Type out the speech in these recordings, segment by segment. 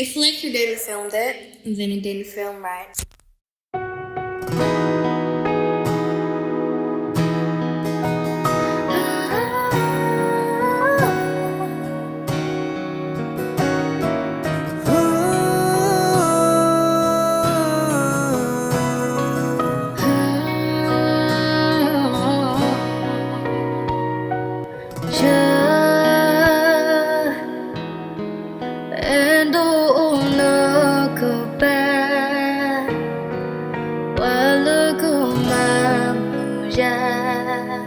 If you like your day to film that, then it didn't film right. ယ အဲၣ်ဒိးအိၣ်လၢကပၤ, ပှၤလၢကမၤမုာ်ယၤ,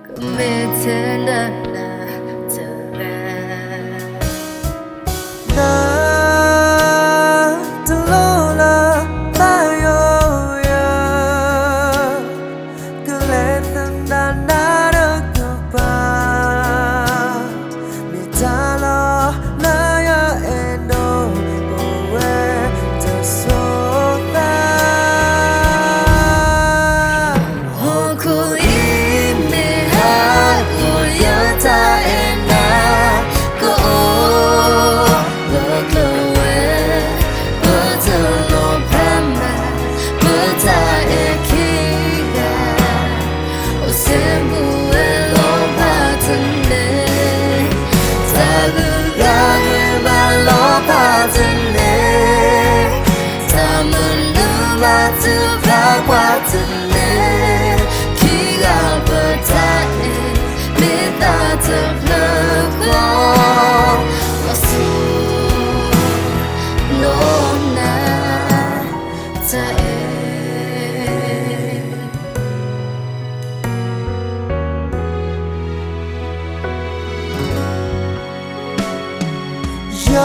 ကမ့ၢ်ထဲဒၣ်နၤတဂၤ, န တလိၣ်လၢသးယိယၤ, ကလဲၤသဒၣ်နၤတကပၤ, မ့ၢ်တၢ်လီၢ်လၢယအဲၣ်ဒိးအိၣ်ဝဲတစိၤသး. ဟီၣ်ခိၣ်အံၤမ့ၢ်ဟးဂီၤယတၢ်အဲၣ်နၤ, ကအိၣ်လၢကျၢၤဝဲ ပတလီၤဖးမး ပတၢ်အဲၣ်ခံဂၤ, အိၣ်စ့ၢ်ကီးဝဲလီၤဖးတန့ၢ်, တၢ်ဂုၤဂၤဂ့ၤဘၣ်လီၤဖးတန့ၢ်, တၢ်မနုၤဘၣ်တဘၣ်ပှၤတန့ၢ်, ခံဂၤပတၢ်အဲၣ် မ့ၢ်သးတဖျၢၣ်ဃီ, ပှၤစိာ်လီၤနၤ တၢ်အဲၣ်. ယ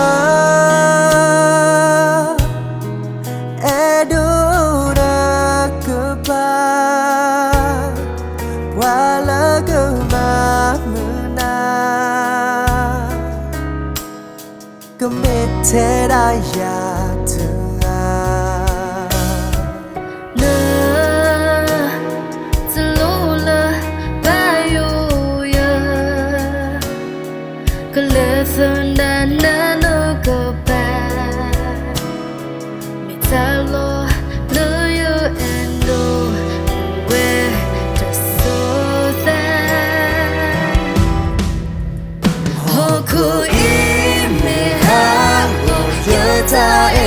အဲၣ်ဒိးတကပၤ, ပှၤလၢကမၤမုာ်နၤ ကမ့ၢ်ထဲဒၣ်ယၤတဂၤ, န တလိၣ်လၢသးယိယၤ, ကလဲၤသဒၣ်နၤလၢကပၤ, မ့ၢ်တၢ်လီၢ်လၢယအဲၣ်ဒိးအိၣ်ဝဲတစိၤသး. ဟီၣ်ခိၣ်အံၤမ့ၢ်ဟးဂီၤယတၢ်